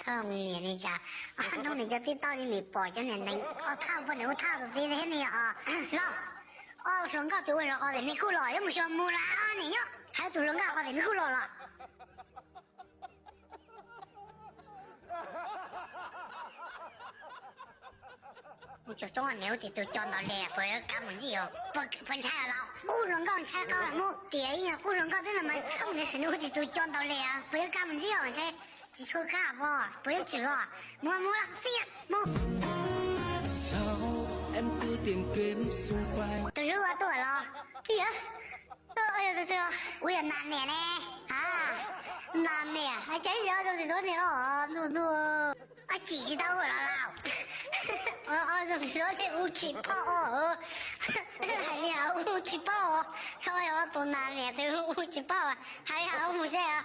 Thaj niam ne cas, ob hnub niam cov tib toj li me pom cov niam ntees ob thaj poj niam ua thaj tus txiv thiab ne os. Los, ob hluas nkauj tus ua zog qhov tias me kuj los yuav mus xyuas mus las niam nyob hais tus hluas nkauj qhov tias me kuj los los. Mus tsuas txoob niam ua tsis tus coj ntaus li puas yuav kab mus ntsib os, puas ntshai los? Qub hluas nkauj ntshai qau los mus tias ib yam qub hluas nkauj twb los mas txoob niam sim nws ua tsis tus coj ntaus li puas yuav kab mus ntsib os? Ntshai tsis tshua kab pom puas yuav tshwm os? Mus mus los txij mus. Tus hlub ua tuaj los? Ua yog nas niam ne. A, nas niam hais cas ib yam zoo tsis txhob niam os, ntuj ntuj. Ob chim tsis tau ua los lauj. Zoo tsis txhob niam ua tsis paub os. Hais li hais ua tsis paub os. Txhob yog tus nas niam tus ua tsis paub, hais li hais ua mus seb os.